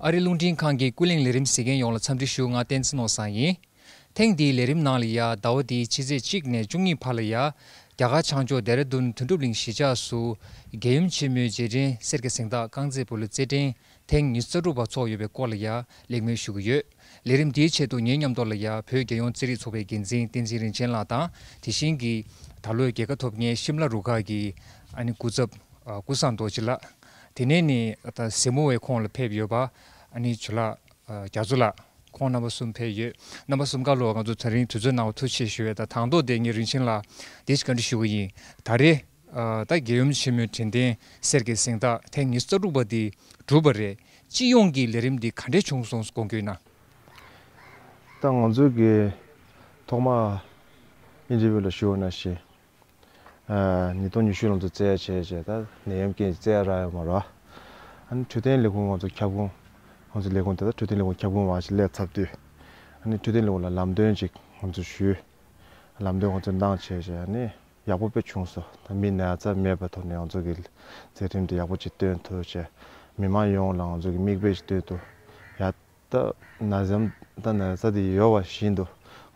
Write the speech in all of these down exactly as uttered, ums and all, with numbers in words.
ཨ་རི་རླུང་འཕྲིན་ཁང་གི་ཀུན་གླེང་ལས་རིམ་གཟིགས་མཁན་ཡོངས་ལ་འཚམས་འདྲི་ཞུ། ང་བསྟན་འཛིན་ནོར་བཟང་ཡིན། ཐེངས་འདིའི་ལས་རིམ་ནང་ལ་ཡ་ཟླ་བ་འདིའི་ཕྱི་ཚེས་གཅིག་ནས་བཅུ་གཉིས་བར་ལ་ཡ་རྒྱ་གར་བྱང་ཕྱོགས་ལྡེ་ར་ལྡུན་དོན་གྲུབ་གླིང་གཞིས་ཆགས་སུ་རྒྱལ་ཡུམ་ཆེན་མོའི་རྗེས་དྲན་གསེར་གྱི་གཟེངས་རྟགས་རྐང་རྩེད་སྤོ་ལོ་རྩེད་འགྲན་ཐེངས་ཉི་ཤུ་རྩ་དྲུག་པ་འཚོགས་ཡོད་པའི་སྐོར་ལ་ཡ་གླེང་མོལ་ཞུ་གི་ཡོད། ལས་རིམ་འདིའི་ཆེད་དུ་ངའི་མཉམ་དུ་ལ་ཡ་བོད་རྒྱལ་ཡོངས་རྩེད་རིགས་ཚོགས་པའི་འགན་འཛིན་བསྟན་འཛིན་རིན་ཆེན་ལགས་དང་། དེ་བཞིན་གྱི་ད་ལོའི་རྒྱལ་ཁ་ཐོབ་མཁན་ཤིམ་ལ་རུ་ཁག་གི་ཨ་ནི་སྐུ་ཚབ་ཨ་ཀུན་བཟང་རྡོ་རྗེ་ལགས། དེ་ནས་ནི་ད་གཟིགས་མོ་བའི་ཁོངས་ལ་ཕེབས་ཡོད་པ་ཨ་ནི་ཇོ་ལགས། ཨ་རྒྱ་མཚོ་ལགས། ཁོང་རྣམ་པ་གསུམ་ཕེབས་ཡོད། རྣམ་པ་གསུམ་ཀ་ལོ་ང་ཚོ་དེ་རིང་དུས་ཚོད་གནང་བ་ཐུགས་རྗེ་ཆེ་ཞུ་ཡས་དང་། དང་ཐོག་དེ་ངས་རིན་ཆེན་ལགས་དེ་ཞིག་བཀའ་འདྲི་ཞུ་གི་ཡིན། ད་རེས་ཨ་ད་རྒྱལ་ཡུམ་ཆེན་མོའི་དྲན་རྟེན་གསེར་གྱི་གཟེངས་རྟགས་ཐེངས་ཉི་ཤུ་རྩ་དྲུག་པ་འདི་གྲུབ་པ་རེད། སྤྱི་ཡོངས་ཀྱི་ལས་རིམ་འདི་ག་འདྲས་བྱུང་སོང་དགོངས་ཀྱི་ཡོད་ན། ད་ང་ཚོའི་གི་ཐོག་མ་ཨིན་ཊར་བིའུ་ལ་ཞུ་བ་ནང་བཞིན། ཨ་ཉིས་སྟོང་ཉི་ཤུ་ལོ་ཚོད་རྩེད་ཡ་བྱས་བྱས་ད་ནད་ཡམས་རྐྱེན་རྩེད་ཡ་རག་ཡོད་མ་རེད། ཨ་ནི་འཕྲོད་བསྟེན་ལས་ཁུངས་ང་ཚོ་ཁྱབ་ཁོངས་ང་ཚོ་ལས་ཁུངས་དེ་ད་འཕྲོད་བསྟེན་ལས་ཁུངས་ཁྱབ་ཁོངས་མ་ཞིག་སླེབས་ཚར་དུས། ཨ་ནི་འཕྲོད་བསྟེན་ལས་ཁུངས་ལ་ལམ་སྟོན་ཅིག་ང་ཚོ་ཞུས། ལམ་སྟོན་ང་ཚོ་གནང་བྱས་བྱས་ཨ་ནི་ཡག་པོ་དཔེ་བྱུང་སོང་། ད་མི་ན་ཚ་མེད་པའི་ཐོག་ནས་ང་ཚོ་གི་མཛད་རིམ་དེ་ཡག་པོ་ཅིག་སྟོན་ཐུབ་བྱས། མི་མང་ཡོངས་ལ་ང་ཚོ་གི་མིག་དཔེ་ཅིག་སྟོན་ཐུབ་ཡ། ད་ན་ཚ་ད་ན་ཚ་དེ་ཡོད་པ་བཞིན་དུ་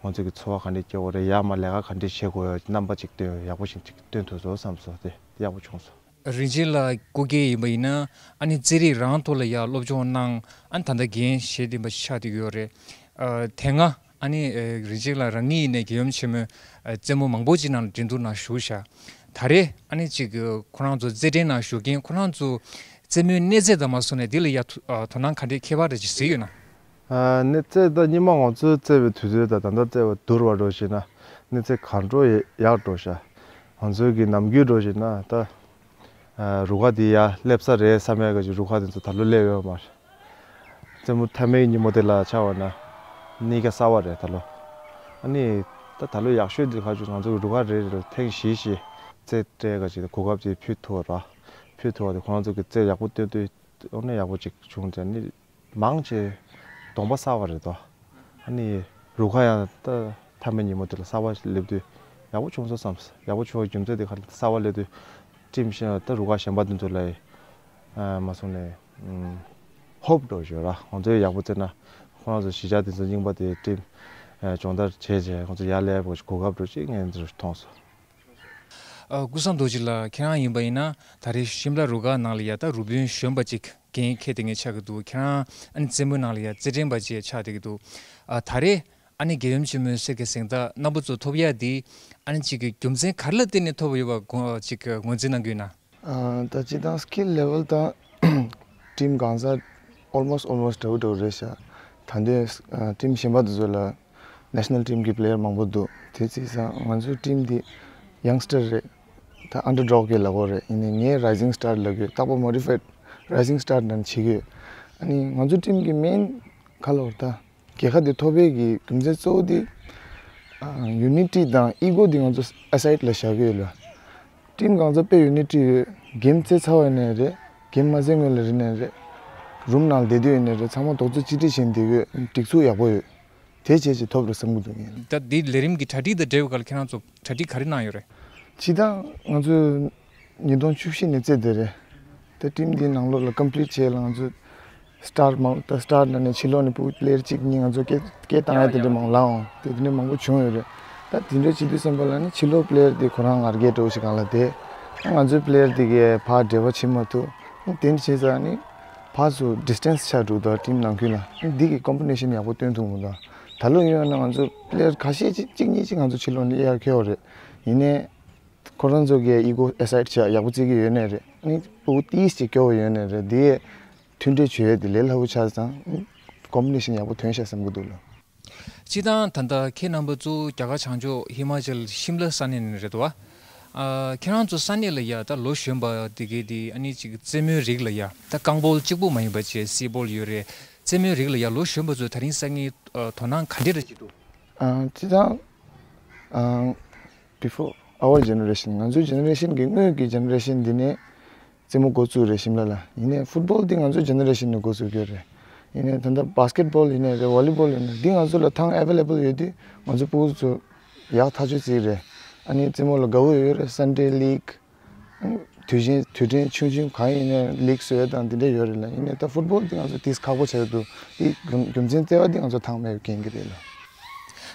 ང་ཚོ་གི་འཚོ་བ་ག་འདྲས་སྐྱེལ་དགོས་རེད། ཡར་མར་ལས་ཀ་ག་འདྲས་བྱེད་དགོས་ཡོད། རྣམ་པ་ཅིག་སྟོན་ཡག་པོ་ཞིག་ཅིག་སྟོན་ཐུབ་སོང་བསམ་སོང་། དེ་ཡག་པོ་བྱུང་སོང་། རིན་ཆེན་ལགས་སྐུ་སྒེར་ཡིན་པ་ཡིན་ན་ཨ་ནི་རྩེད་རིགས་རང་ཐོག་ལ་ཡ་སློབ་སྦྱོང་གནང་། ཨ་ནི་ད་ལྟ་འགན་བཞེས་བསྡད་པ་ཆགས་བསྡད་ཀྱི་ཡོད་རེད། ཨ་དེ་སྔ་ཨ་ནི་ཨ་རིན་ཆེན་ལགས་རང་ཉིད་ཡིན་ནའི་རྒྱལ་ཡུམ་ཆེན་མོའི་ཨ་རྩེད་མོ་མང་པོ་ཅིག་ནང་ལ་འགྲན་བསྡུར་ནང་ཞུགས་ཤག་ད་རེས་ཨ་ནི་ཅིག་ཁོ་རང་ཚོ་རྩེད་འགྲན་ནང་ཞུགས་མཁན་ཁོ་རང་ཚོ་རྩེད་མོའི་གནས་ཚད་དང་མ་སོང་ནས་འདི་ལ་ཡ་ཐུ་ཨ་དོ་སྣང་ག་འདྲས་ཁྱད་པར་རེ་ཅིག་གཟིགས་ཡོད་ན། ཨ་གནས་ཚད་ད་སྔོན་མ་ང་ཚོའི་རྩེད་པའི་དུས་ཚོད་དང་ད་ལྟ་རྩེད་པ་བསྡུར་བ་འགྲོ་བྱས་ན་གནས་ཚད་གང་འགྲོ་ཡག་འགྲོ་ཤག་ང་ཚོའི་གི་ནམ་རྒྱུན་འགྲོ་བྱས་ན་ད་ཨ་རུ་ཁག་འདི་ཡར་སླེབས་ས་རེད་བསམ་ཡག་གི་རུ་ཁག་དེ་ཚོ་ད་ལོ་སླེབས་ཡོད་མ་རེད། རྩེད་མོ་མཐའ་མའི་ཉིན་མོ་དེ་ལ་ཆགས་པ་ན་གནས་ག་གསར་པ་རེད་ད་ལོ། ཨ་ནི་ད་ད་ལོ་ཡག་ཤོས་འདི་ཁ་ཆུ་ང་ཚོ་གི་རུ་ཁག་རེ་རེ་ལ་ཐེངས་བཞི་བཞི་རྩེད་སྤྲད་ག་ཅིག་གོ་སྐབས་ཅིག་ཕུལ་ཐུབ་པ་ར། ཕུལ་ཐུབ་པ་དེ་ཁོ་རང་ཚོ་གི་རྩེད་ཡག་པོ་སྟོན་དུས་དངོས་གནས་ཡག་པོ་ཅིག་བྱུང་། དེ་ནི་མང་ཆེ་གདོང་པ་གསར་པ་རེད་དོ། ཨ་ནི་རུ་ཁག་ཡང་ད་མཐའ་མའི་ཉིན་མོ་དེ་ལ་གསར་པ་སླེབས་དུས་ཡག་པོ་བྱུང་སོང་བསམ། ཡག་པོ་བྱུང་བའི་རྒྱུ་མཚན་དེ་ག་ལ་གསར་པ་སླེབས་དུས་ཊིམ་གཞན་ད་རུ་ཁག་གཞན་པ་དེ་ཚོ་ལ་ཨ་མ་སོང་ནས་ཨམ་ཧོབ་འགྲོ་ཞོར་ར། ང་ཚོས་ཡག་པོ་རྩེད་ན་ཁོ་རང་ཚོ་གཞིས་ཆགས་དེ་ཚོ་རྙིང་པ་དེ་ཊིམ་ཨ་སྦྱོང་བརྡར་བྱས་རྗེས་ཁོ་ཚོ་ཡར་སླེབས་པའི་གོ་སྐབས་འགྲོ་ཅིག་ངས་འདིར་མཐོང་སོང་། ཨ་ཀུན་བཟང་རྡོ་རྗེ་ལགས། ཁྱེད་རང་ཡིན་པ་ཡིན་ན་ད་རེས་ཤིམ་ལ་རུ་ཁག་ནང་ལ་ཡ་ད་རུ་དཔོན་གཞོན་པ་ཅིག་འགན་འཁྱེར་བསྡད་མཁན་ཆགས་ཀྱི་འདུག་ཁྱེད་རང་ཨ་ནི་རྩེད་མོའི་ནང་ལ་ཡ་རྩེད་འགྲན་པ་ཅིག་ཆགས་བསྡད་ཀྱི་འདུག་ཨ་ད་རེས་ཨ་ནི་རྒྱལ་ཡུམ་ཆེན་མོའི་གསེར་གྱི་གཟེངས་རྟགས་རྣམ་པ་ཚོ་ཐོབ་ཡ་འདི་ཨ་ནི་ཅིག་གི་རྒྱུ་མཚན་ག་རེ་ལ་བརྟེན་ནས་ཐོབ་ཡོད་པ་དགོངས་ཅིག་ངོས་འཛིན་གནང་གི་ཡོད་ན། ཨ་ད་སྤྱིར་བཏང་སི་ཀིལ་ལེ་ཝལ་དང་ཊིམ་གང་ཟག་ཨོལ་མོ་སི་ཊི་ཨོལ་མོ་སི་ཊི་འདྲ་བོ་འདྲ་བོ་རེད་ཤག་ད་དུང་ཨ་ཊིམ་གཞན་པ་དེ་ཚོ་ལ་ནེ་ཤ་ནལ་ཊིམ་གྱི་པི་ལེ་ཡར་མང་པོ་འདུག་དེ་བྱས་ཙང་ང་ཚོའི་ཊིམ་འདི་ཡང་སི་ཊར་རེད། ད་ཨན་ཌར་ཌོག་གི་ལབ་དགོས་རེད། ཡིན་ནའི་ངས་རའི་ཟིང་སི་ཊར་ལབ་གི་ཡོད། རྟག་པར་མོ་ཌི་ཕའེཌ་རའི་ཟིང་སི་ཊར་ནང་བྱེད་ཀྱི་ཡོད། ཨ་ནི་ང་ཚོའི་ཊིམ་གྱི་མེན་ག་ལབ་དགོས་རེད། ད་རྒྱལ་ཁ་དེ་ཐོབ་པའི་གི་རྒྱུ་མཚན་གཙོ་བོ་དེ་ཨ་ཡུ་ནི་ཊི་དང་ཨི་གོ་དེ་ང་ཚོ་ཨེ་སའིཌ་ལ་བཞག་གི་ཡོད་ལ། ཊིམ་གང་ཚོ་དཔེ་ཡུ་ནི་ཊི་ཡོད། གེམ་རྩེ་ཚར་བ་ཡིན་ནའི་རེད། གེམ་མ་རྩེ་སྔོན་ལ་ཡིན་ནའི་རེད། རུམ་ནང་བསྡད་དུས་ཡིན་ནའི་རེད། ཚང་མ་རྡོག་རྩ་གཅིག་སྒྲིལ་བྱས་བསྡད་ཡོད། སྒྲིག་འཛུགས་ཡག་པོ་ཡོད། དེ་བྱས་བྱས་ཐོབ་རེད་བསམ་གྱི་འདུག་ངས། ད་འདི་ལས་རིམ་གྱི་གྲ་སྒྲིག་དང་འབྲེལ་བའི་སྐོར་ལ་ཁྱེད་རང་ཚོ་གྲ་སྒྲིག་ག་རེ་གནང་ཡོད་རེད། སྤྱིར་བཏང་ང་ཚོས་ཉིས་སྟོང་བཅུ་བཞི་ནས་རྩེད་བསྡད་རེད། ད་ཊིམ་འདིའི་ནང་ལོགས་ལ་ཀམ་པི་ལིཊ་བྱས་ལ་ང་ཚོ་སི་ཊར་མང་ད་སི་ཊར་ནང་ནས་ཕྱི་ལོགས་ནས་ཕྲུ་གུ་པི་ལེ་ཡར་གཅིག་གཉིས་ང་ཚོ་སྐད་སྐད་བཏང་ཡ་དེ་འདྲ་མང་ལངས་འོང་། དེ་དེ་འདྲ་མང་པོ་བྱུང་ཡོད་རེད། ད་དེ་འདྲ་བྱེད་དུས་ཙམ་པ་ལ་ནི་ཕྱི་ལོགས་པི་ལེ་ཡར་དེ་ཁོ་རང་ངར་སྐད་འདྲ་བོ་ཞིག་སྒང་ལ་བསྡད། ང་ཚོའི་པི་ལེ་ཡར་དེ་གས་ཕར་འབྲེལ་བ་བྱེད་མ་ཐུབ། དེ་འདྲ་བྱས་ཙང་ནི་ཕར་ཚུར་ཌི་སི་ཊན་སི་ཆགས་འགྲོ་འདུག་ཊིམ་ནང་ཁུལ་ལ་འདི་གི་ཀོམ་པི་ནེ་ཤན་ཡག་པོ་སྟོན་ཐུབ་མི་འདུག་ད་ལོ་ཡིན་ན་ང་ཚོ་པི་ལེ་ཡར་ཁ་ཤས་ཅིག་གཅིག་གཉིས་ཅིག་ང་ཚོ་ཕྱི་ལོགས་ནས་ཨེ་ཡར་འཁྱེར་བ་རེད། ཡིན་ནའི་ཁོ་རང་ཚོ་གིས་ཨི་གོ་ཨེ་སའིཌ་བྱས་ཡག་པོ་བརྩི་གི་ཡོད་ནའི་རེད། ཨ་ནི་ཕྲུ་གུ་ཏིས་ཅིག་སྐྱོ་བོ་ཡོད་ནའི་རེད། འདི་ཡས་མཐུན་འབྲེལ་བྱེད་ཡས་དེ་ལས་སླ་པོ་ཆགས་ཙང་ཀོམ་པི་ནེ་ཤན་ཡག་པོ་ཐོན་ཤག་བསམ་གྱི་འདུག་ལོ། སྤྱིར་བཏང་ད་ལྟ་ཁྱེད་རྣམ་པ་ཚོ་རྒྱ་གར་བྱང་ཕྱོགས་ཧི་མ་ཅལ་ཤིམ་ལ་ས་གནས་ནས་རེད་དོ། ཨ་ཁྱེད་རང་ཚོ་ས་གནས་ལ་ཡ་ད་ལོ་གཞོན་པ་དེ་གས་དེ་ཨ་ནི་ཅིག་རྩེད་མོའི་རིགས་ལ་ཡ་ད་རྐང་སྤོལ་གཅིག་པུ་མ་ཡིན་པ་བྱས་སེ་སྤོལ་ཡོད་རེད། རྩེད་མོའི་རིགས་ལ་ཡ་ལོ་གཞོན་པ་ཚོ་དེ་རིང་སང་ཉིན་ཨ་དོ་སྣང་ག་འདྲ་རེ་བྱེད་འདུག་ཨ་སྤྱིར་བཏང་ཨ་before our generation ང་ཚོའི་ཇེ་ནེ་རེ་ཤན་གི་སྔོན་གྱི་ཇེ་ནེ་རེ་ཤན་འདི་ནས་རྩེད་མོ་འགོ་བཙུགས་རེད་ཤིམ་ལ་ལ། ཡིན་ནའི་ཕུཊ་བོལ་འདི་ང་ཚོའི་ཇེ་ནེ་རེ་ཤན་ནས་འགོ་བཙུགས་ཡོད་རེད། ཡིན་ནའི་ད་ལྟ་བྷ་སི་ཀེཊ་བོལ་ཡིན་ནའི་རེད། ཝོ་ལི་བོལ་ཡིན་ནའི་འདི་ང་ཚོ་ལ་ཐང་ཨེ་ཝེ་ལེ་བལ་ཡོད་དུས་ང་ཚོ་ཕྲུ་གུ་ཚོ་ཡག་ཐག་ཆོད་ཅིག་རེད། ཨ་ནི་རྩེད་མོ་ལ་དགའ་བོ་ཡོད་རེད། སན་ཌེ་ལིག་ཨ་ནི་ དུས་ཆེན་དུས་དྲན་ཆུང་ཆུང་གང་ཡིན་ནའི་ལིག་བཟོ་ཡ་དང་དེ་འདྲ་ཡོད་རེད་ལ། ཡིན་ནའི་ད་ཕུཊ་བོལ་དེ་ང་ཚོ་ཏིས་ཁག་པོ་ཆགས་འདུག་དེ་རྒྱུ་རྒྱུ་མཚན་ལྟེ་བ་དེ་ང་ཚོ་ཐང་མེད་པའི་རྐྱེན་གྱིས་རེད་ལ།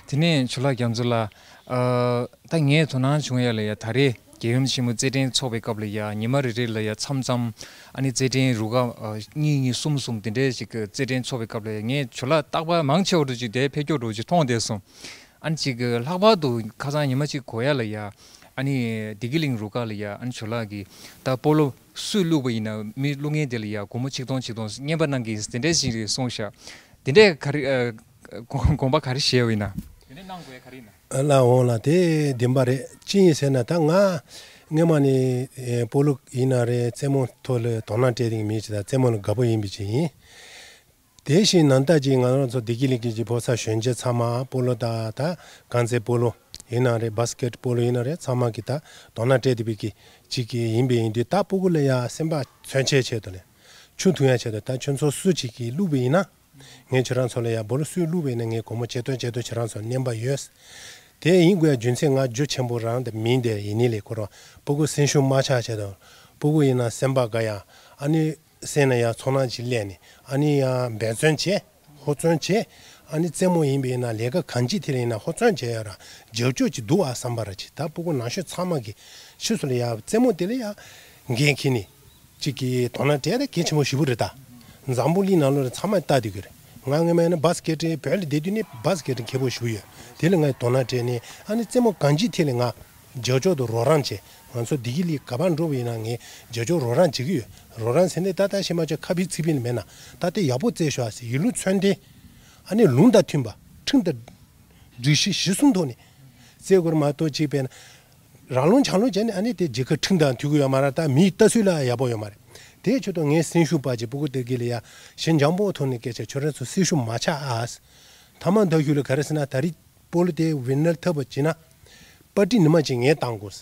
དེ་ནས་ཇོ་ལགས་རྒྱ་མཚོ་ལགས། ཨ། ད་ངས་དོ་སྣང་བྱུང་ཡ་ལ་ཡ་ད་རེས་རྒྱལ་ཡུམ་ཆེན་མོ་རྩེད་འགྲན་འཚོགས་པའི་སྐབས་ལ་ཡ་ཉི་མ་རེ་རེ་ལ་ཡ་མཚམས་མཚམས་ཨ་ནི་རྩེད་འགྲན་རུ་ཁག་ཨ་གཉིས་གཉིས་གསུམ་གསུམ་དེ་འདྲའི་ཞིག་གི་རྩེད་འགྲན་འཚོགས་པའི་སྐབས་ལ་ཡ་ངས་ཇོ་ལགས་རྟག་པར་མང་ཆེ་བ་འདྲ་ཅིག་དེ་ཕེབས་ཀྱོག་འདྲ་ཅིག་མཐོང་བསྡད་སོང་། ཨ་ནི་ཅིག་ལྷག་པར་དུ་ཁ་སང་ཉི་མ་གཅིག་གོ་ཡ་ལ་ཡ། ཨ་ནི་བདེ་སྐྱིད་གླིང་རུ་ཁག་ལ་ཡ་ཨ་ནི་ཇོ་ལགས་ཀྱིས་ད་སྤོ་ལོ་སུས་བླུགས་པ་ཡིན་ན་མི་བླུག་མཁན་དེ་ལ་ཡ་སྒོར་མོ་ཆིག་སྟོང་ཆིག་སྟོང་རྔན་པ་གནང་གི་ཡིན་དེ་འདྲས་ཞིག་རེད་གསུངས་ཤག་དེ་འདྲས་ག་རེ་ཨ། དགོངས་དགོངས་པ་ག་རེ་བཞེས་པ་ཡིན་ན། དེ་འདྲས་གནང་དགོས་ཡ་ག་རེ་ཡིན་ན། ཨ་ལ་འོང་ལ་དེ་བདེན་པ་རེད། ཅི་ཡིན་ཟེར་ན་ད་ང་སྔོན་མ་ནས་ཨེ་སྤོ་ལོ་ཡིན་ན་རེད། རྩེད་མོ་ཐོག་ལ་དོ་སྣང་སྤྲད་ཀྱི་མི་ཅིག་དང་རྩེད་མོ་ལ་དགའ་པོ་ཡིན་པ་ཅིག་ཡིན། དེ་བཞིན་ནང་ལྟ་ཅིག་ང་རང་ཚོ་བདེ་སྐྱིད་གླིང་གི་ཅིག་ཕོ་གསར་གཞོན་སྐྱེས་ཚང་མ་སྤོ་ལོ་དང་ད་རྐང་རྩེད་སྤོ་ལོ་ཡིན་ན་རེད། བཱ་སི་ཀེ་ཊི་སྤོ་ལོ་ཡིན་ན་རེད། ཚང་མ་གི་ད་དོ་སྣང་སྤྲད་བསྡད་པའི་གི་ཅིག་གི་ཡིན་པའི་ཡིན་དུས་ད་སྤུ་གུ་ལ་ཡ་སེམས་པ་མཚོན་ཆེད་ཆེད་དུ་ལས་ཆུ་འཐུང་ཡ་ཆེད་དུ་ད་ཁྱོད་ཚོ་སུ་ཅིག་གིས་བླུགས་པ་ཡིན་ན། ངས་ཁྱོད་རང་ཚོ་ལ་ཡ་སྤོ་ལོ་སུས་བླུགས་པ་ཡིན་ན་ངས་སྒོར་མོ་ཆིག་སྟོང་ཆིག་སྟོང་ཁྱོད་རང་ཚོ་རྔན་པ་ཡོད། དེ་ཡིན་དགོས་ཡ་རྒྱུ་མཚན་ང་རྒྱུ་ཆེན་པོ་རང་དེ་མིན་དེ་ཡིན་ནི་ལས་ཁོ་རང་སྤུ་གུ་སེམས་ཤུགས་མ་ཆག་ཆེད་དུ་སྤུ་གུ་ཡིན་ན་སེམས་པ་དགའ་ཡ། ཨ་ནི། སེམས་ན་ཡང་ཚོར་སྣང་ཅིག་སླེབས་ནས་ཨ་ནི་ཡང་འབད་བརྩོན་བྱས། ཧུར་བརྩོན་བྱས། ཨ་ནི་རྩེད་མོ་ཡིན་པ་ཡིན་ན་ལས་ཀ་གང་ཅི་དེ་ལ་ཡིན་ན་ཧུར་བརྩོན་བྱས་ཡ་ར་རྒྱབ་སྐྱོར་ཅིག་འདུག་ཨ་བསམ་པ་ར་ཅིག་ད་སྤུ་གུ་ནང་ཆོས་ཚང་མ་གི་ཕྱི་སུ་ལ་ཡ་རྩེད་མོ་དེ་ལ་ཡ་འགན་འཁྱེར་ནས་ཅིག་གི་དོ་སྣང་སྤྲད་ན་གལ་ཆེན་པོ་ཞེ་པོ་རེད་ད། འཛམ་བུ་གླིང་ནང་ལོགས་ལ་ཚང་མས་ལྟ་བསྡད་ཀྱི་རེད། ང་སྔོན་མ་ཡིན་ན་བཱ་སི་ཀེ་ཊི་བོད་ལ་བསྡད་དུས་ནས་བཱ་སི་ཀེ་ཊི་མཁས་པོ་ཞེ་པོ་ཡོད། དེ་ལ་ངས་དོ་སྣང་སྤྲད་ནས་ཨ་ནི་རྩེད་མོ་གང་ཅིའི་ཐད་ལ་ང་རྒྱབ་སྐྱོར་དང་རོགས་རམ་བྱས། ང་ཚོ་བདེ་སྐྱིད་གླིང་ག་པར་འགྲོ་བ་ཡིན་ན་ངས་རྒྱབ་སྐྱོར་རོགས་རམ་བྱེད་ཀྱི་ཡོད། རོགས་རམ་ཟེར་ནས་ད་ལྟ་ཤེས་མ་བྱུང་ཁ་ཕྱིར་ཚིག་ཕྱིར་ལ་མེད་ན་ད་ལྟ་ཡག་པོ་རྩེས་ཤོག་ཟེར་ཡིད་བློ་མཚོན་ཏེ། ཨ་ནི་ལུང་དང་མཐུན་པ་ཁྲིམས་དང་སྒྲིག་གཞི་གཞི་བཟུང་ཐོག་ནས་རྩེ་དགོས་མ་གཏོགས་ཅིག་བས་ན་རང་ལུང་ཆང་ལུང་བྱས་ནས་ཨ་ནི་དེ་རྒྱལ་ཁབ་ཁྲིམས་དང་མཐུན་གྱི་ཡོད་མ་རེད། ད་མིའི་ལྟ་ཚུལ་ལ་ཡག་པོ་ཡོད་མ་རེད། དེའི་ཆེད་དུ་ངས་སེམས་ཤུགས་སྤར་བྱས་སྤུ་གུ་དེ་གི་ལ་ཡ་ཞེ་འཇམ་པོ་ཐོག་ནས་སྐད་ཆ་ཁྱོད་རང་ཚོ་སེམས་ཤུགས་མ་ཆག་ཨ། ཐ་མ་མདའ་ཤུལ་ལ་ག་རེ་ཟེར་ན་ད་རེས་སྤོ་ལོ་དེ་ཝི་ནར་ཐོབ་པ་བྱེད་ན། པར་ཊི་ཉི་མ་གཅིག་ངས་བཏང་དགོས།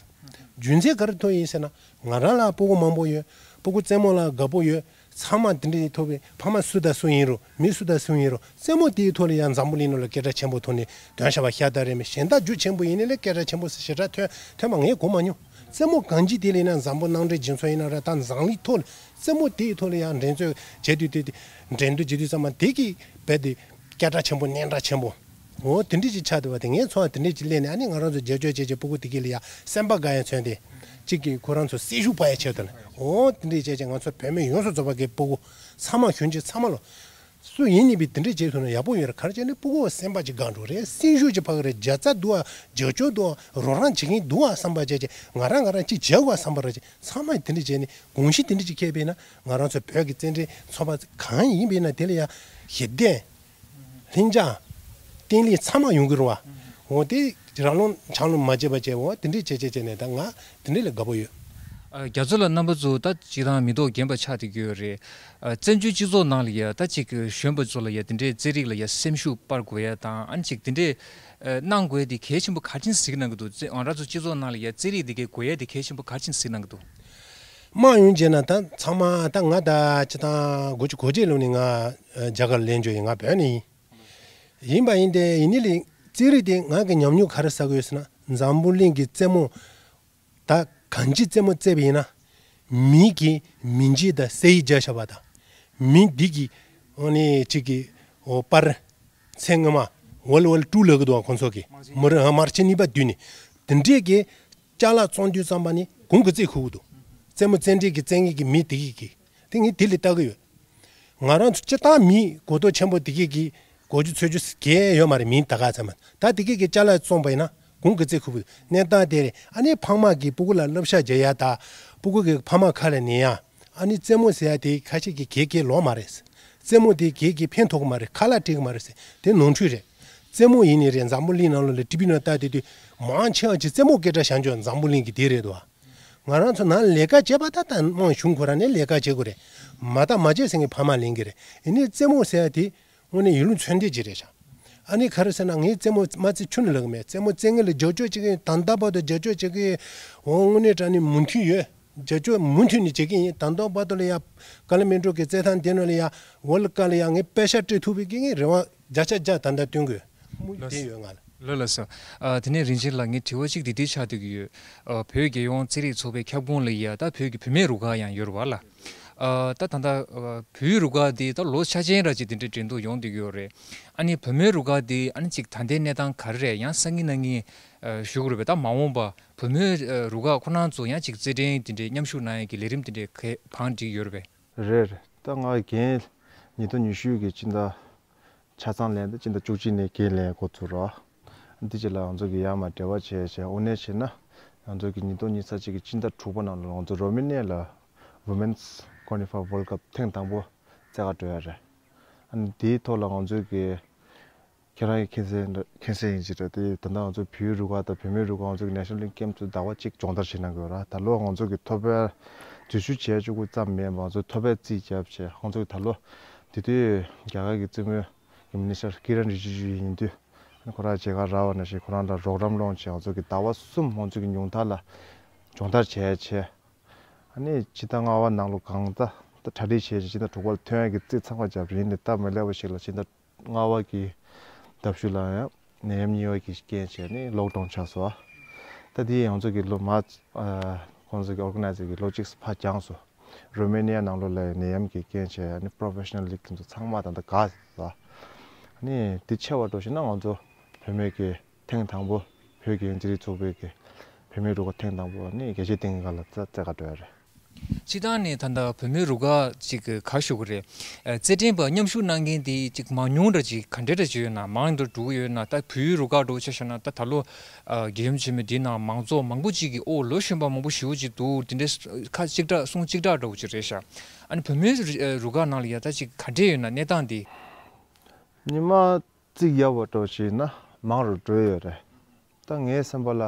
རྒྱུ་མཚན་ག་རེ་ཐོག་ཡིན་ཟེར་ན། ང་རང་ལ་སྤུ་གུ་མང་པོ་ཡོད། སྤུ་གུ་རྩེད་མོ་ལ་དགའ་པོ་ཡོད། ཚང་མ་དེ་འདྲ་ཐོབ་པའི་ཕ་མ་སུ་དང་སུ་ཡིན་རུང་མི་སུ་དང་སུ་ཡིན་རུང་རྩེད་མོ་དེའི་ཐོག་ལ་ཡང་འཛམ་བུ་གླིང་ནང་ལ་སྐད་གྲགས་ཆེན་པོ་ཐོག་ནས་ཐོན་བཞག་པ་ཤ་སྟག་རེད། མི་གཞན་དག་རྒྱུ་ཆེན་པོ་ཡིན་ནའི་ལས་སྐད་གྲགས་ཆེན་པོ་ཟེར་ཞེ་དྲག་ཐོན་ཐོན་པ་ངས་གོ་མ་མྱོང་། རྩེད་མོ་གང་ཅི་དེ་ལ་ཡིན་ན་འཛམ་བུ་གླིང་འདྲའི་སྦྱིན་སོགས་ཡིན་ན་ར་ད་འཛམ་གླིང་ཐོག་ལ་རྩེད་མོ་དེའི་ཐོག་ལ་ཡང་འགྲན་རྩོད་བྱེད་དུས་དེ་འགྲན་བསྡུར་བྱེད་དུས་ཙམ་པ་དེ་གི་རྦད་དེ་སྐད་གྲགས་ཆེན་པོ་སྙན་གྲགས་ཆེན་པོ། འོ་དེ་འདྲ་ཅིག་ཆགས་འདུག་པ་དེ་ངས་ཚོར་བ་དེ་འདྲ་ཅིག་སླེབས་ནས་ཨ་ནི་ང་རང་ཚོ་རྒྱབ་སྐྱོར་བྱེད་བྱེད་སྤུ་གུ་དེ་གི་ལ་ཡ་སེམས་པ་དགའ་ཡ་མཚོན་ཏེ། གཅིག་གིས་ཁོ་རང་ཚོ་སེམས་ཤུགས་སྤར་ཡ་ཆེད་དུ་ལ་འོ་དེ་འདྲ་བྱས་བྱས་ང་ཚོ་བོད་མི་ཡོངས་སུ་རྫོགས་པ་གི་སྤུ་གུ་ཚང་མ་གཞོན་སྐྱེས་ཚང་མ་ལོ། སུ་ཡིན་ནི་བི་དེ་འདྲ་བྱེད་ཐུབ་ན་ཡག་པོ་ཡོད་རེད། ག་རེ་བྱས་ན་སྤུ་གུ་བ་སེམས་པ་ཅིག་དགའ་འགྲོ་རེད། སེམས་ཤུགས་ཅིག་འཕར་གི་རེད། རྒྱལ་ཚ་འདུག་ཨ། རྒྱབ་སྐྱོར་འདུག་ཨ། རོགས་རམ་བྱེད་མཁན་འདུག་ཨ་བསམ་པ་བྱས་བྱས་ང་རང་ང་རང་ཅིག་བྱེད་དགོས་ཨ་བསམ་པ་རེད་བྱས་ཚང་མ་དེ་འདྲ་བྱས་ནས་དགོངས་གཞི་དེ་འདྲ་ཅིག་འཁྱེར་བས་ན་ང་རང་ཚོ་བོད་ཀྱི་རྩེད་འགྲན་ཚོགས་པ་གང་ཡིན་པས་ན་དེ་ལ་ཡ་ཞི་བདེ། ལྷིང་འཇགས། བརྟན་ལྷིང་ཚང་མ་ཡོང་གི་རེད་བ། འོ་དེ་རང་ལུང་ཆང་ལུང་མ་བརྗེད་པ་བྱས་འོ་དེ་འདྲས་བྱས་བྱས་བྱས་ནས་ད་ང་དེ་འདྲས་ལ་དགའ་པོ་ཡོད། ཨ། རྒྱ་མཚོ་ལགས་རྣམ་པ་ཚོ་ད་སྤྱིར་བཏང་མི་ཐོག་རྒན་པ་ཆགས་བསྡད་ཀྱི་ཡོད་རེད། ཨ། བཙན་བྱོལ་སྤྱི་ཚོགས་ནང་ལ་ཡ་ད་ཅིག་གཞོན་པ་ཚོ་ལ་ཡ་དེ་འདྲས་རྩེད་རིགས་ལ་ཡ་སེམས་ཤུགས་སྤར་དགོས་ཡ་དང་ཨ་ནི་ཅིག་དེ་འདྲས་ཨ། གནང་དགོས་ཡ་དེ་གལ་ཆེན་པོ་ག་རེ་བྱས་ནས་གཟིགས་གནང་གི་འདུག་རྩེ་ང་རང་ཚོ་སྤྱི་ཚོགས་ནང་ལ་ཡ་རྩེད་རིགས་དེ་གའི་དགོས་ཡ་དེ་གལ་ཆེན་པོ་ག་རེ་བྱས་ནས་གཟིགས་གནང་གི་འདུག་དམངས་ཡོངས་བྱས་ན་ད་ཚང་མ་ད་ང་ད་སྤྱིར་བཏང་དགུ་བཅུ་གོ་གཅིག་ལོ་ནས་ང་རྒྱ་གར་ལ་སླེབས་འབྱོར་ཡིན། ང་བོད་ནས་ཡིན། ཡིན་པ་ཡིན་ཏེ་ཡིན་ནི་ལས་རྩེད་རིགས་དེ་ང་གི་ཉམས་མྱོང་ག་རེ་བསགས་ཡོད་ཟེར་ན་འཛམ་བུ་གླིང་གི་རྩེད་མོ་ད་གང་ཅི་རྩེད་མོ་རྩེད་པ་ཡིན་ན་མི་གི་མིང་ཅིག་དང་ཟེར་ཡིག་རྒྱག་བཞག་པ་དང་མི་འདི་གི་འོ་ནི་གཅིག་གི་འོ་པར་ཚེ་སྔོན་མ་ཝལ་ཝལ་ཀྲུའུ་ལབ་གི་འདུག་ཁོང་ཚོ་གི་མི་རེ་མར་ཆེ་གཉིས་པ་བསྡུས་ནས་དེ་འདྲས་གི་ཅ་ལག་བཙོང་དུས་ཙམ་པ་ནི་གོང་གི་རྩེད་ཁུག་གི་འདུག་རྩེད་མོ་རྩེད་འགྲན་གི་རྩེད་མཁན་གི་མི་དེ་གི་གི་དེ་ངས་དེ་ལས་ལྟ་གི་ཡོད། ང་རང་ཚོ་སྤྱིར་བཏང་མི་གོ་རྟོགས་ཆེན་པོ་དེ་གས་ཀྱི་གོ་རྒྱུ་ཚོད་རྒྱུ་གས་ཡོད་མ་རེད། མིང་ད་ག་ཚད་མ་ད་དེ་གས་ཀྱི་ཅ་ལག་བཙོང་པ་ཡིན་ན་གོང་གི་རྩེད་ཁུག་པའི་གནས་སྟངས་དེ་རེད། ཨ་ནི་ཕ་མ་གིས་སྤུ་གུ་ལ་བསླབ་བྱ་བྱེད་ཡ་ད་སྤུ་གུ་གི་ཕ་མ་ཁ་ལ་ཉན་ཡ། ཨ་ནི་རྩེད་མོ་ཟེར་ཡ་དེ་ཁ་ཤས་ཀྱི་གས་གས་ལོག་མ་རེད། རྩེད་མོ་དེ་གས་ཀྱི་ཕན་ཐོགས་གི་མ་རེད། ཁ་ལག་སྤྲད་གི་མ་རེད་ཟེར་དེ་ནོར་འཁྲུལ་རེད། རྩེད་མོ་ཡིན་ནི་རེད། འཛམ་བུ་གླིང་ནང་ལོགས་ལ་ཊི་བི་ནང་ལྟ་དེ་དུས་མང་ཆེ་བ་ཅིག་རྩེད་མོ་སྐད་གྲགས་བཞག་འཇོག་འཛམ་བུ་གླིང་གི་དེ་རེད་དོ། ང་རང་ཚོ་ནང་ལས་ཀ་བྱེད་པ་ད་ལྟ་དམངས་གཞུང་ཁོ་རང་ནས་ལས་ཀ་བྱེད་དགོས་རེད། མ་ད་མ་བྱེད་ཟེར་མཁན་ཕ་མ་ལེན་གི་རེད། ཡིན་ནའི་རྩེད་མོ་ཟེར་ཡ་དེ་དངོས་གནས་ཡིད་བློ་མཚོན་བསྡད་ཀྱི་རེད་ཤག་ཨ་ནི་ག་རེ་ཟེར་ན་ངས་རྩེད་མོ་མ་རྩེད་ཆུང་ནས་ལབ་གི་མེད། རྩེད་མོ་རྩེད་མཁན་ལ་རྒྱབ་སྐྱོར་བྱེད་ཀྱི་ཡིན། ད་ལྟ་བར་དུ་རྒྱབ་སྐྱོར་བྱེད་ཀྱི་ཡིན། འོ་དངོས་གནས་དྲང་གནས་མུ་མཐུད་ཡོད། རྒྱབ་སྐྱོར་མུ་མཐུད་ནས་བྱེད་ཀྱི་ཡིན། ད་ལྟ་བར་དུ་ལ་ཡ་ཀ་ལ་མེ་ཊོ་གི་རྩེད་ཐང་དེ་ནང་ལ་ཡ་ཝརལ་ཀ་ལ་ཡ་ངས་པེ་ཤག་སྤྲད་ཐུབ་པའི་གི་ངས་རེ་བ་བརྒྱ་ཆ་བརྒྱ་ད་ལྟ་བཏོན་དགོས་དམིགས་ཡུལ་དེ་ཡོད་ང་ལ། ལགས་ལགས་སོ། ཨ། དེ་ནས་རིན་ཆེན་ལགས། ངའི་དྲི་བ་གཅིག་འདི་འདྲ་ཆགས་བསྡད་ཀྱི་ཡོད། ཨ། བོད་རྒྱལ་ཡོངས་རྩེད་རིགས་ཚོགས་པའི་ཁྱབ་ཁོངས་ལ་ཡ་ད་བོད་ཀྱི་བུད་མེད་རུ་ཁག་ཡང་ཡོད་རེད་པ་ལགས། ཨ། ད་ད་ལྟ་ཨ། བོད་རུ་ཁག་འདི་ད་ལོ་ཆ་ཆེན་ར་ཅིག་དེ་འདྲ་འགྲན་བསྡུར་ཡོང་བསྡད་ཀྱི་ཡོད་རེད། ཨ་ནི་བུད་མེད་རུ་ཁག་འདི་ཨ་ནི་ཅིག་ད་ལྟའི་གནས་སྟངས་ག་རེ་རེད། ཡང་སང་ཉིན་གནངས་ཉིན་ཨ། ཞུ་དགོས་རེད་པས། ད་མ་འོངས་པ་བུད་མེད་ཨ། རུ་ཁག་ཁོ་རང་ཚོ་ཡང་ཅིག་རྩེད་འགྲན་དེ་འདྲའི་མཉམ་ཞུགས་གནང་ཡས་ཀྱི་ལས་རིམ་དེ་འདྲའི་ག་བང་སྒྲིག་ཡོད་རེད་པས། རེད་རེད། ད་ང་རྒན་ཉིས་སྟོང་ཉི་ཤུ་གི་སྤྱི་ཟླ་ཆ་ཚང་ལོ་ནས་ད་སྤྱི་ཟླ་བཅུ་གཅིག་ནས་རྒན་ལས་འགོ་ཚུགས་རོགས། འདི་རྗེས་ལ་ང་ཚོ་གི་ཡར་མར་འབྲེལ་བ་བྱས་བྱས། དངོས་གནས་བྱས་ན་ང་ཚོ་གི་ཉིས་སྟོང་ཉི་ཤུ་རྩ་གཅིག་གི་སྤྱི་ཟླ་དྲུག་པ་ནང་ལ་ང་ཚོ་རོ་མེ་ནི་ཡ་ལ་Women's Cornifer World Cup ཐེངས་དང་པོ་རྩེ་ག་འགྲོ་ཡ་རེད། ཨ་ནི་དེའི་ཐོག་ལ་ང་ཚོ་གི་ཁྱེད་རང་གིས་མཁྱེན་གསལ་མཁྱེན་གསལ་ཡིན་གྱི་རེད་དེ། ད་ལྟ་ང་ཚོ་བོད་རུ་ཁག་དང་བུད་མེད་རུ་ཁག་ང་ཚོ་གི་National League Camp ཚོ་ཟླ་བ་གཅིག་སྦྱོང་བརྡར་བྱེད་གནང་གི་ཡོད་ར། ད་ལོ་ང་ཚོ་གི་ཐོ་ཕོག་འཛུལ་ཞུགས་བྱས་བཅུག་པ་ཙམ་མིན་པར་ང་ཚོ་ཐོ་ཕོག་རྩིས་བརྒྱབ་བྱས། ང་ཚོ་གི་ད་ལོ་དེ་དུས་རྒྱ་གར་གྱི་རྩེད་མོའི་གི་མི་ནི་སི་ཊར་ཀི་རན་རི་ཇི་ཇུ་ཡིན་དུས། ཁོ་རང་མཇལ་ཁ་རག་པ་ནང་བཞིན་ཁོ་རང་ལ་རོགས་རམ་སློང་བྱས། ང་ཚོ་གི་ཟླ་བ་གསུམ་ང་ཚོ་གི་ཉུང་མཐའ་ལ་སྦྱོང་བརྡར་བྱས་བྱས། ཨ་ནི་སྤྱི་ཟླ་ལྔ་པ་ནང་ལོ་གང་ལྟར་ད་གྲ་སྒྲིག་བྱས་བྱས་སྤྱི་ཟླ་དྲུག་པ་ལ་ཐོན་ཡག་གི་རྩིས་ཚང་མ་བརྒྱབ་རིང་ནས་སྟབས་མི་ལེགས་པ་ཞིག་ལ་སྤྱི་ཟླ་ལྔ་པ་གི་ཟླ་མཇུག་ལ་ཡང་ནད་ཡམས་གཉིས་པ་གི་རྐྱེན་བྱས་ནས་ལོག་ཌའུན་ཆགས་སོང་། ད་དེ་ཡང་ང་ཚོ་གི་ལོ་མ་ཨ། ཁོང་ཚོ་གི་ཨོར་ག་ནའི་ཛར་གི་ལོ་གཅིག་ཕར་འགྱངས་སོང་། རོ་མེ་ནི་ཡ་ནང་ལོགས་ལ་ནད་ཡམས་ཀྱི་རྐྱེན་བྱས་ནས་པྲོ་ཕེ་ཤ་ནལ་ལིག་དེ་ཚོ་ཚང་མ་ད་ལྟ་འགག་སོང་། ཨ་ནི་དེ་ཆེ་བ་འགྲོ་བཞིན་ན་ང་ཚོ་བུད་མེད་ཀྱི་ཐེངས་དང་པོ་བོད་རྒྱལ་ཡོངས་རྩེད་རིགས་ཚོགས་པའི་གི་བུད་མེད་རུ་ཁག་ཐེངས་དང་པོ་ནི་རྒྱལ་སྤྱིའི་སྟེང་གི་སྒང་ལ་རྩེ་རྩེ་ག་འགྲོ་ཡ་རེད། སྤྱིར་བཏང་ནས་ད་ལྟ་བུད་མེད་རུ་ཁག་ཅིག་གི་ག་ཞུ་གི་རེད། ཨ། རྩེད་འགྲན་པ་མཉམ་ཞུགས་གནང་མཁན་དེ་ཅིག་མང་ཉུང་འདྲ་ཅིག་ག་འདྲ་འདྲ་ཅིག་ཡོད་ན། མང་དུ་འགྲོ་གི་ཡོད་ན། ད་བོད་རུ་ཁག་འདྲ་བོ་ཆ་བཞག་ན་ད་ད་ལོ་ཨ། རྒྱལ་ཡུམ་ཆེན་མོ་འདི་ནང་མང་ཚོགས་མང་པོ་ཅིག་གིས་ཨོ་ལོ་གཞོན་པ་མང་པོ་ཞེ་པོ་ཅིག་འདུག་དེ་འདྲའི་ཁ་གཅིག་གྲགས་གསུང་གཅིག་གྲགས་འདྲ་བོ་ཅིག་རེད་ཤག་ཨ་ནི་བུད་མེད་རུ་ཁག་ནང་ལ་ཡ་ད་ཅིག་ག་འདྲས་ཡོད་ན་གནས་སྟངས་འདི། ཉི་མ་རྩིས་ཡག་པ་འདྲ་བོ་བྱས་ན་མང་རུ་འགྲོ་ཡོད་རེད། ད་ངའི་བསམ་པ་ལ་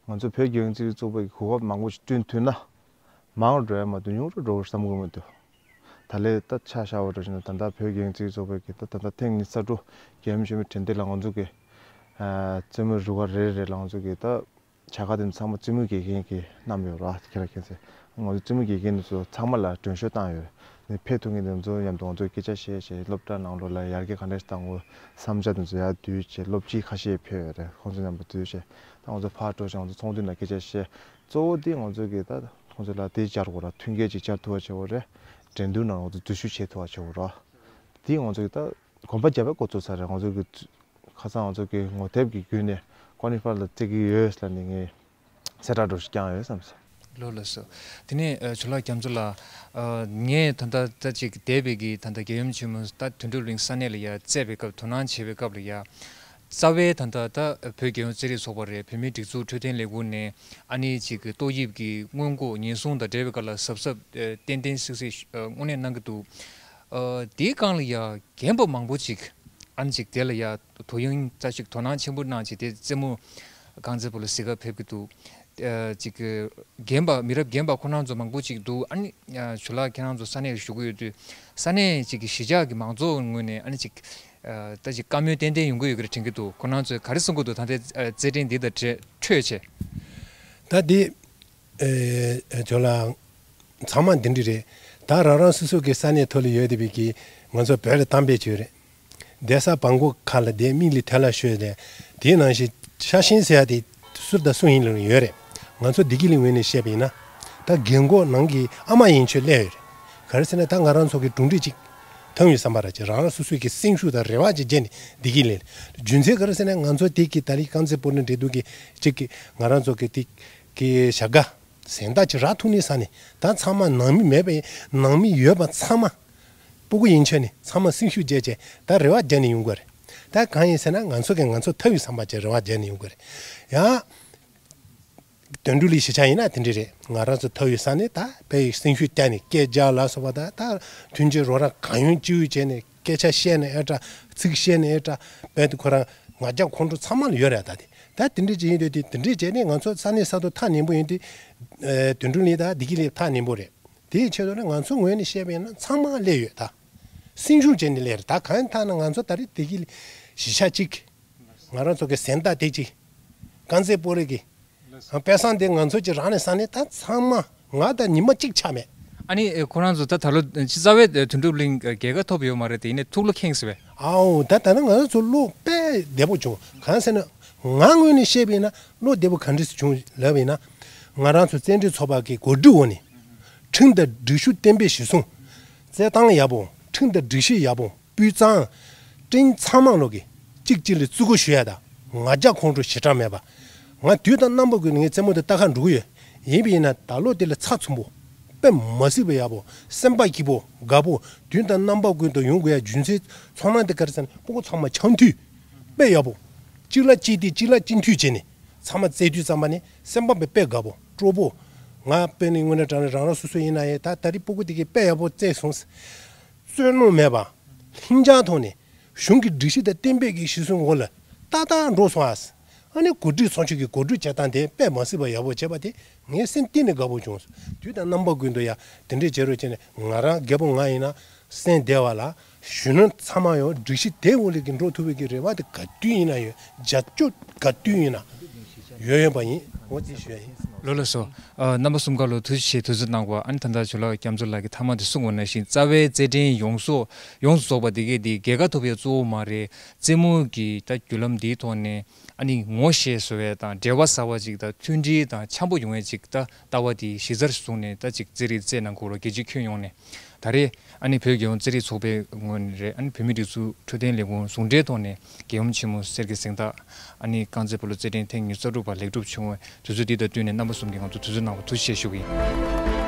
ང་ཚོ་བོད་རྒྱལ་ཡོངས་རྩེད་རིགས་ཚོགས་པ་གི་གོ་སྐབས་མང་པོ་ཞིག་བསྐྲུན་ཐུབ་ན་མང་རུ་འགྲོ་ཡ་མ་གཏོགས་ཉུང་རུ་འགྲོ་གི་བསམ་གི་མི་འདུག་ད་ལོ་ད་ཆ་བཞག་པ་འདྲ་བྱས་ན་ད་ལྟ་བོད་རྒྱལ་ཡོངས་རྩེད་རིགས་ཚོགས་པ་གི་ད་ད་ལྟ་ཐེངས་ཉི་ཤུ་རྩ་དྲུག་རྒྱལ་ཡུམ་ཆེན་མོའི་དྲན་རྟེན་ལ་ང་ཚོ་གི་ཨ། རྩེད་མོའི་རུ་ཁག་རེ་རེ་ལ་ང་ཚོ་གི་ད་བྱ་དགའ་དེ་ཚང་མ་རྩེད་མོ་དགེ་རྒན་གྱིས་བསྣམས་ཡོད་ར། ཁྱེད་རང་མཁྱེན་གསལ། ང་ཚོ་རྩེད་མོ་དགེ་རྒན་དེ་ཚོ་ཚང་མ་ལ་མགྲོན་ཤོག་བཏང་ཡོད་རེད། ནས་ཕེབས་ཐུབ་མཁན་དེ་ཚོ་མཉམ་དུ་ང་ཚོས་སྐད་ཆ་བཤད་བྱས། སློབ་གྲྭ་ནང་ལོགས་ལ་ཡར་རྒྱས་ག་འདྲ་ཞིག་གཏང་དགོས་བསམ་འཆར་དེ་ཚོ་ཡར་བསྡུས་བྱས། སློབ་སྤྱི་ཁ་ཤས་ཕེབས་ཡོད་རེད། ཁོང་ཚོ་མཉམ་དུ་བསྡུས་བྱས། ད་ང་ཚོ་ཕར་འགྲོ་བྱས་ང་ཚོ་ཚོགས་འདུ་ནང་སྐད་ཆ་བཤད། གཙོ་བོ་དེ་ང་ཚོ་གིས་ད་ཁོང་ཚོ་ལ་དེ་སྦྱར་དགོས་ར། མཐུན་རྐྱེན་ཅིག་སྦྱར་ཐུབ་པ་བྱེད་དགོས་རེད། འགྲན་བསྡུར་ནང་ང་ཚོ་འཛུལ་ཞུགས་བྱེད་ཐུབ་པ་བྱེད་དགོས་ར། དེ་ང་ཚོ་གིས་ད་གོམ་པ་རྒྱབ་པའི་འགོ་ཚུགས་ཚར་རེད། ང་ཚོ་གི་ཁ་སང་ང་ཚོ་གི་ངོ་དེབ་ཀྱི་བརྒྱུད་ནས་ཀོ་ནི་ཕར་ལ་རྩེ་གི་ཡོད་ལབ་ནས་ངས་གསལ་བསྒྲགས་འདྲ་ཞིག་བསྐྱངས་ཡོད་བསམ་སོང་། ལགས་ལགས་སོ། དེ་ནས་ཨ། ཇོ་ལགས་རྒྱ་མཚོ་ལགས། ཨ། ངས་ད་ལྟ་ད་ཅིག་འདས་པའི་གི་ད་ལྟ་རྒྱལ་ཡུམ་ཆེན་མོ་ད་དོན་གྲུབ་གླིང་ས་གནས་ལ་ཡ་རྩེ་བའི་སྐབས། དོ་སྣང་བྱེད་པའི་སྐབས་ལ་ཡ། རྩ་བའི་ད་ལྟ་ད་བོད་རྒྱལ་ཡོངས་རྩེད་རིགས་ཚོགས་པ་རེད། བོད་མིའི་སྒྲིག་འཛུགས་འཕྲོད་བསྟེན་ལས་ཁུངས་ནས་ཨ་ནི་ཅིག་གི་ཏོག་དབྱིབས་ཀྱི་སྔོན་འགོག་ཉེན་སྲུང་དང་འབྲེལ་བའི་སྐོར་ལ་གཟབ་གཟབ་ཨ། ཏན་ཏན་སིག་སིག་ཨ། དངོས་གནས་གནང་གི་འདུག་ཨ། དེའི་སྒང་ལ་ཡ་རྒན་པ་མང་པོ་ཅིག་ཨ་ནི་ཅིག་དེ་ལ་ཡ་དོ་དབྱིངས་ད་ཅིག་དོ་སྣང་ཆེན་པོ་གནང་བྱས་དེ་རྩེད་མོ་རྐང་རྩེད་སྤོ་ལོ་གཟིགས་ག་ཕེབས་ཀྱི་འདུག་ཨ། ཅིག་གི་རྒན་པ་མི་རབས་རྒན་པ་ཁོ་རང་ཚོ་མང་པོ་ཅིག་འདུག་ཨ་ནི་ཨ། ཇོ་ལགས་ཁྱེད་རང་ཚོ་ས་གནས་ལ་བཞུགས་ཀྱི་ཡོད་དུས་ས་གནས་ཅིག་གི་གཞིས་ཆགས་ཀྱི་མང་ཚོགས་ངོས་ནས་ཨ་ནི་ཅིག་ཨ། ད་ཅིག་བཀའ་མོལ་ཏན་ཏན་ཡོང་གི་ཡོད་ཀྱི་རེད་དྲན་གྱི་འདུག་ཁོ་རང་ཚོས་ག་རེ་གསུང་གི་འདུག་ད་ལྟའི་ཨ། རྩེད་འགྲན་འདི་དང་འབྲེལ་འཕྲོས་བྱས། ད་འདི་ཨ། ཇོ་ལགས། ཚང་མ་འདི་འདྲ་རེད། ད་རང་རང་སོ་སོ་གི་ས་གནས་ཐོག་ལ་ཡོད་བསྡད་པའི་གི་ང་ཚོ་བོད་ལ་གཏམ་དཔེ་ཅིག་ཡོད་རེད། བསྡད་ས་བྲང་ཁོག་ཁ་ལ་བསྡད། མིག་ལ་དལ་ལ་ཤོར་ནས། དེའི་ནང་བཞིན་ཤ་ཞེན་ཟེར་ཡ་དེ་སུ་དང་སུ་ཡིན་ལ་ཡོད་རེད། ང་ཚོ་བདེ་སྐྱིད་གླིང་ངོས་ནས་བཤད་པ་ཡིན་ན། ད་རྒན་གོག་ནང་གི་ཨ་མ་ཡན་ཆོད་སླེབས་ཡོད་རེད། ག་རེ་ཟེར་ན་ད་ང་རང་ཚོ་གི་གྲུབ་འབྲས་ཅིག་ཐོན་ཡོད་བསམ་པ་ར་ཅིག་རང་རང་སོ་སོའི་གི་སེམས་ཤུགས་དང་རེ་བ་ཅིག་བརྒྱབ་ནས་བདེ་སྐྱིད་གླིང་། རྒྱུ་མཚན་ག་རེ་ཟེར་ན་ང་ཚོ་དེ་གི་ད་ལི་རྐང་རྩེད་སྤོ་ལོ་འགྲན་བསྡུར་གི་ཅིག་གི་ང་རང་ཚོ་གི་དེ་གི་བྱ་དགའ་གཟེངས་རྟགས་ཅིག་རག་ཐུབ་ནས་ས་ནས། ད་ཚང་མ་ནང་མི་མེད་པའི་ནང་མི་ཡོད་པ་ཚང་མ་སྤུ་གུ་ཡན་ཆད་ནས་ཚང་མ་སེམས་ཤུགས་བརྒྱབ་བྱས་ད་རེ་བ་བརྒྱབ་ནས་ཡོང་དགོས་རེད། ད་གང་ཡིན་ཟེར་ན་ང་ཚོ་གིས་ང་ཚོ་ཐོབ་ཡོད་བསམ་པ་ཅིག་རེ་བ་བརྒྱབ་ནས་ཡོང་དགོས་རེད། ཡང་དོན་གྲུབ་གླིང་གཞིས་ཆགས་ཡིན་ན་དེ་འདྲ་རེད། ང་རང་ཚོ་ཐོབ་ཡོད་ས་ནས་ད་དཔེ་སེམས་ཤུགས་བརྒྱབ་ནས་སྐད་རྒྱག་ལ་སོགས་པ་ད་ད་མཐུན་རྐྱེན་རོགས་རམ་གང་ཡོང་ཅི་ཡོང་བྱས་ནས་སྐད་ཆ་བཤད་ནས་ཨེ་དྲག་ཚིག་བཤད་ནས་ཨེ་དྲག་དཔེ་དེ་ཁོ་རང་ང་རྒྱལ་ཁོང་ཁྲོ་ཚང་མ་ལ་ཡོད་རེད། ད་དེ་ད་དེ་འདྲ་ཅིག་ཡིན་དུས་དེ་དེ་འདྲ་བྱས་ནས་ང་ཚོ་ས་གནས་ས་ཐོག་ཐག་ཉེ་པོ་ཡིན་དུས་ཨེ་དོན་གྲུབ་གླིང་ད་བདེ་སྐྱིད་གླིང་ཐག་ཉེ་པོ་རེད། དེའི་ཆེད་དུ་ནི་ང་ཚོ་ངོས་ནས་བཤད་པ་ཡིན་ན་ཚང་མ་སླེབས་ཡོད་ད། སེམས་ཤུགས་བྱས་ནས་སླེབས་རེད། ད་གང་ཡིན་ཐ་ན་ང་ཚོ་ད་རེས་དེ་གི་གཞིས་ཆགས་གཅིག་ང་རང་ཚོ་གི་གཟེངས་རྟགས་དེ་གཅིག་རྐང་རྩེད་སྤོ་ལོ་གི་དཔེ་བཟང་དེ་ང་ཚོ་གཅིག་རང་ནས་བསགས་ནས་ད་ཚང་མ་ང་ད་ཉི་མ་གཅིག་ཆགས་མེད། ཨ་ནི་ཁོ་རང་ཚོ་ད་ད་ལོ་ཅི་རྩ་བའི་དོན་གྲུབ་གླིང་རྒྱལ་ཁ་ཐོབ་ཡོད་མ་རེད་དེ། ཡིན་ནའི་ཐུགས་བློ་ཁེངས་སོང་བས། ཨའོ། ད་ད་ནི་ང་ཚོ་བློ་དཔེ་བདེ་པོ་བྱུང་། གང་ཟེར་ན། ང་ངོས་ནས་བཤད་པ་ཡིན་ན་བློ་བདེ་པོ་ག་འདྲས་བྱུང་ལབ་པ་ཡིན་ན། ང་རང་ཚོ་བཙན་བྱོལ་ཚོགས་པ་གི་གོ་སྒྲིག་འོག་ནས། ཁྲིམས་དང་སྒྲིག་གཞི་གཏན་འབེབས་གཞིར་བཟུང་། རྩེད་ཐང་ཡག་པོ། ཁྲིམས་དང་སྒྲིག་གཞི་ཡག་པོ། སྤུས་གཙང་། སྤྲིན་ཚང་མ་ལོག་གི་གཅིག་གཅིག་ལ་བརྩི་བཀུར་ཞུ་ཡ་དང་། ང་རྒྱལ་ཁོང་ཁྲོ་ཞེ་དྲག་མེད་པ། ང་དུས་དང་རྣམ་པ་ཀུན་ངའི་རྩེད་མོ་དེ་ལྟ་གར་འགྲོ་གི་ཡོད། ཡིན་པ་ཡིན་ན་ད་ལོ་དེ་ལ་ཚགས་ཚུད་པོ། དཔེ་མ་སྲིད་པ་ཡག་པོ། སེམས་པ་སྐྱིད་པོ་དགའ་པོ། དུས་དང་རྣམ་པ་ཀུན་ཏུ་ཡོང་དགོས་ཡ་རྒྱུ་མཚན་ཚོར་སྣང་དེ་ག་རེ་ཟེར་ན། སྤུ་གུ་ཚང་མ་འཆམ་མཐུན། དཔེ་ཡག་པོ། གཅིག་ལ་གཅིག་བདེ། གཅིག་ལ་གཅིག་མཐུན་བྱས་ནས་ཚང་མ་རྩེད་དུས་ཙམ་པ་ནས་སེམས་པ་དཔེ་དགའ་པོ་སྤྲོ་པོ། ང་དཔེ་ནི་དངོས་གནས་དྲང་གནས་རང་རང་སོ་སོ་ཡིན་ན་ཡང་ད་ད་རེས་སྤུ་གུ་དེ་གིས་དཔེ་ཡག་པོ་རྩེས་སོང་། རྩོད་རྙོག་མེད་པ། ལྷིང་འཇགས་ཐོག་ནས་གཞུང་གི་སྒྲིག་གཞི་དང་གཏན་འབེབས་ཀྱི་གཞི་བཟུང་འོག་ལ་ཏག་ཏག་འགྲོ་སོང་ཨ། ཨ་ནི་གོ་སྒྲིག་ཚོགས་ཆུང་གི་གོ་སྒྲིག་བྱེད་སྟངས་དེ་དཔེ་མ་སྲིད་པ་ཡག་པོ་བྱས་པ་དེ་ངའི་སེམས་གཏིང་ནས་དགའ་པོ་བྱུང་། དུས་དང་རྣམ་པ་ཀུན་ཏུ་ཡ་དེ་འདྲས་བྱེད་རོགས་བྱས་ནས། ང་རང་རྒད་པོ་ང་ཡིན་ན་སེམས་བདེ་བ་ལ། གཞོན་ནུ་ཚང་མ་ཡང་སྒྲིག་གཞི་དེ་འོག་ལ་གི་འགྲོ་ཐུབ་པའི་གི་རེ་བ་དེ་ག་དུས་ཡིན་ན་ཡོད། རྒྱབ་སྐྱོར་ག་དུས་ཡིན་ན་ཡོད་ཡོད་པ་ཡིན། འོ་དེ་ཞུ་ཡ་ཡིན། ལགས་ལགས་སོ། ཨ། རྣམ་པ་གསུམ་ཀ་ལོ་ཐུགས་རྗེ་ཆེ། དུས་ཚོད་གནང་བ། ཨ་ནི་ད་ལྟ་ཇོ་ལགས་སྐྱབས་མགོན་ལགས་ཀྱིས་མཐའ་མ་དེ་གསུངས་པ་ནང་བཞིན་རྩ་བའི་རྩེད་འགྲན་ཡོངས་རྫོགས་ཡོངས་སུ་རྫོགས་པ་དེ་གས་དེ་རྒྱལ་ཁ་ཐོབ་ཡ་གཙོ་བོ་མ་རེད། རྩེད་མོ་གི་ད་བརྒྱུད་ལམ་འདིའི་ཐོག་ནས་ཨ་ནི་ངོ་ཤེས་བཟོ་བའི་དང་འབྲེལ་བ་ཟབ་པ་ཅིག་དང་མཐུན་སྒྲིལ་དང་འཆམ་པོ་ཡོང་བའི་ཅིག་ད་ལྟ་བ་དེ་གཞི་རྩར་བཟུང་ནས་ད་ཅིག་རྩེད་རིགས་རྩེད་གནང་དགོས་རོགས། རྒྱལ་སྤྱིའི་ཁྱོན་ཡོངས་ནས། ད་རེས་ཨ་ནི་བོད་རྒྱལ་ཡོངས་རྩེད་རིགས་ཚོགས་པའི་ངོས་ནས་རེད། ཨ་ནི་བོད་མིའི་སྒྲིག་འཛུགས་འཕྲོད་བསྟེན་ལས་ཁུངས་ཟུང་འབྲེལ་ཐོག་ནས་རྒྱལ་ཡུམ་ཆེན་མོ་གསེར་གྱི་གཟེངས་རྟགས་ཨ་ནི་རྐང་རྩེད་སྤོ་ལོ་རྩེད་འགྲན་ཐེངས་ཉི་ཤུ་རྩ་དྲུག་པ་ལེགས་གྲུབ་བྱུང་བའི་དུས་ཚོད་འདི་དང་བསྟུན་ནས་རྣམ་པ་གསུམ་གྱིས་ང་ཚོ་དུས་ཚོད་གནང་བར་ཐུགས་རྗེ་ཆེ་ཞུ་གི་ཡིན།